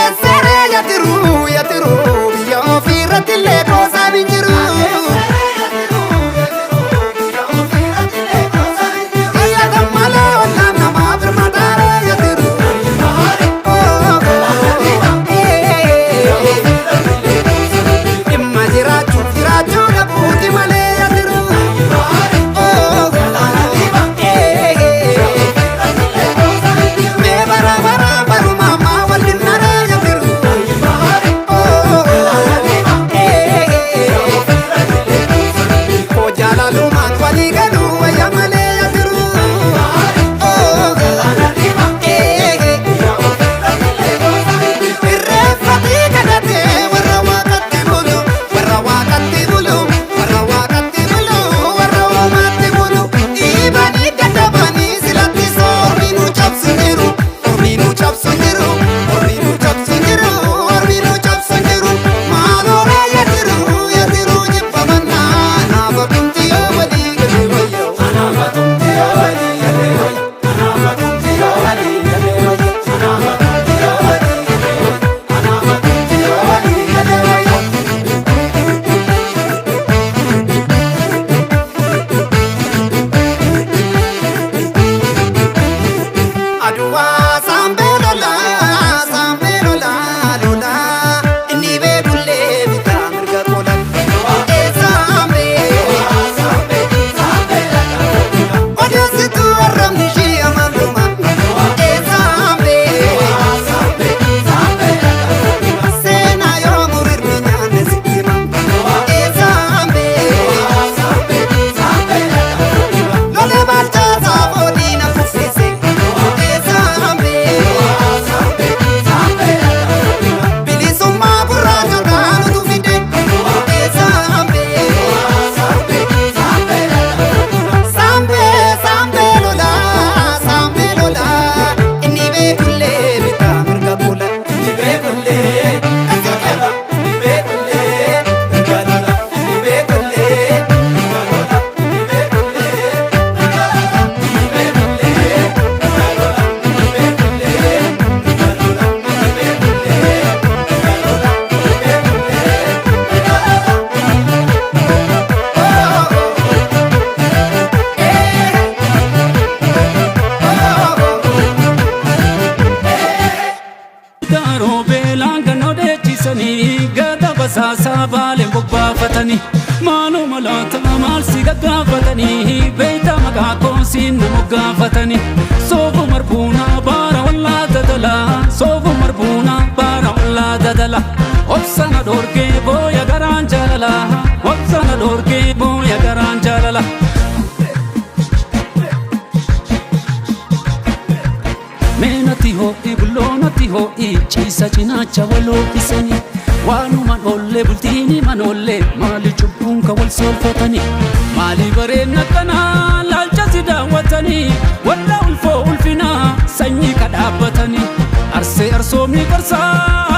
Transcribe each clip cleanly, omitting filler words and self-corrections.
Eessaree yatiruu yatiruu biyya ofiirratti illee qoosaan hin jiru. Iyyatan malee ollaan namaa birmataaree yatiru. Dhimma jiraachuuf jiraachuu dhabuuti malee yatiru. Mee bara bara baruma ammaa wal dinnaree yatiru. Koo jaalalumaan walii galuu wayya malee yatiru. Irreeffatee kadhatee warra waaqatti bulu, warra waaqatti bulu, warra waaqatti bulu, warra uumaatti bulu. Dhiibanii dadhabanii silatti soorri nu cabsu jiru, ormi nu cabsu jiru, ormi nu cabsu jiru, ormi nu cabsu jiru. Maaloo yatiru yatiru jibbamannaa naafa tumti yoo walii galee wayyoo. Anaafa tumti yoo walii galee wayya. Anaafa tumti yoo walii galee wayya. Anaafa tumti yoo walii galee wayya. Anaafa tumti yoo walii galee wayya. Aduwaa saambee lolaa saambee lolaa lolaa inni beekullee bitaa mirga qola. Saambee odeessituu arrabni ishee amaluma. Saambee seenaa yoo murirri nyaanne sitti hima. Saambee lola baalchaa saafoo diina kuffise. Saambee. Bilisummaa gurraachotaa nutu fide. Saambee saambee saambee lolaa saambee lolaa inni beekullee bitaa mirga bula. Inni beekullee mirga lola. Inni beekullee mirga lola. Inni beekullee mirga lola. Inni beekullee mirga lola. Inni beekullee mirga lola. Inni beekullee mirga lola. Inni beekullee mirga lola. Inni beekullee mirga lola. Daaroo beelaan kan odeechisanii gata basaasaa baaleen bobbaafatanii maaluma laata maal si gaggaafatanii beeyta maqaa koosiin na moggaafatanii soofu marbuunaa baara wallaa dadalaa soofu marbuunaa baara wallaa dadala obsana dhoorgee booya garaan jaalala obsana dhoorgee booya garaan jaalala. Meenati ho'i bulloonatti ho'i ciisa cinaacha walooqisanii waanuman oollee bultiini manoollee maali cubbuun ka wal soolfatanii maali bareedna kanaa laalcha si daawwatanii warra ulfoo ulfinaa sanyii ka dhaabbatanii arsee arsoomni qarsaa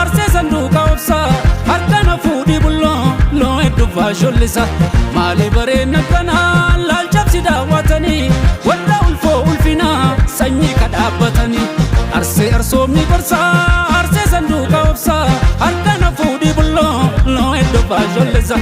arsee sanduuqa obsaa harka na fuudhii bulloo loo hedduu faashollisa maali bareedna kanaa laalcha si daawwatanii warra ulfoo ulfinaa sanyii ka dhaabbatanii arsee arsoomni gorsaa arsee sanduuqa obsaa harka na fuudhii bulloo loo hedduu faashollisa.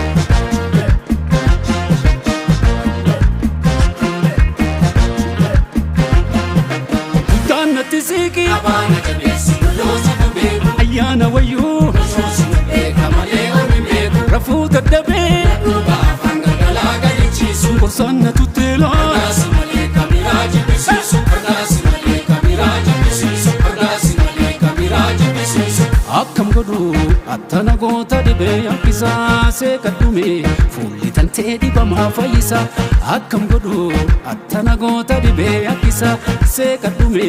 Daannatti siiqii Abaana jabeessi bulloo situ beeku. Ayyaana wayyuu Osoo sinu beeka malee ormi beeku. Rafuu daddabee Duuba afaan galgalaa gadi ciisu. Gorsaan na tutteelaa Ardaasi malee kabiraa jibbisiisu. Ardaasi malee kabiraa jibbisiisu. Ardaasi malee kabiraa jibbisiisu. Akkam godhu attana goota dhibee yakkisaa seeqadhume fuulli tantee dhibamaa fayyisa. Akkam godhu attana goota dhibee yakkisaa seeqadhume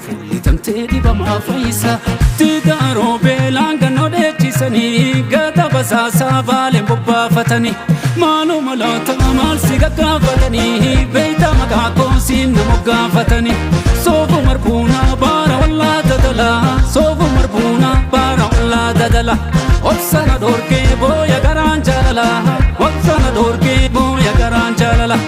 fuulli tantee dhibamaa fayyisa. Tigaaroo beelaan kan odeechisanii gata basaasaa baaleen bobbaafatanii maaluma laata maal si gaggaafatanii beeyta maqaa koosiin na moggaafatanii soofu marbuunaa baara wallaa dadalaa soofu marbuunaa baara wallaa dadala obsana dhoorgee booya garaan jaalala obsana dhoorgee booya garaan jaalala.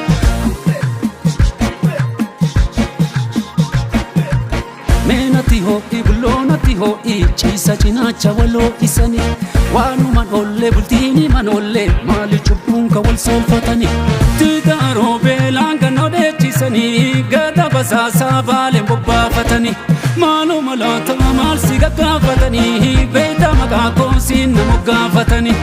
Meenatti ho'i bulloonatti ho'i ciisa ciisa cinaacha waloo isanii waanuman oollee bultiini manoollee maali cubbuun ka wal soolfatanii Tiitaa roobeelaan kan odeechisanii gata basaasaa baaleen bobbaafatanii maaluma laata maal si gaggaafatanii beektaa maqaa koosiin na moggaafatanii.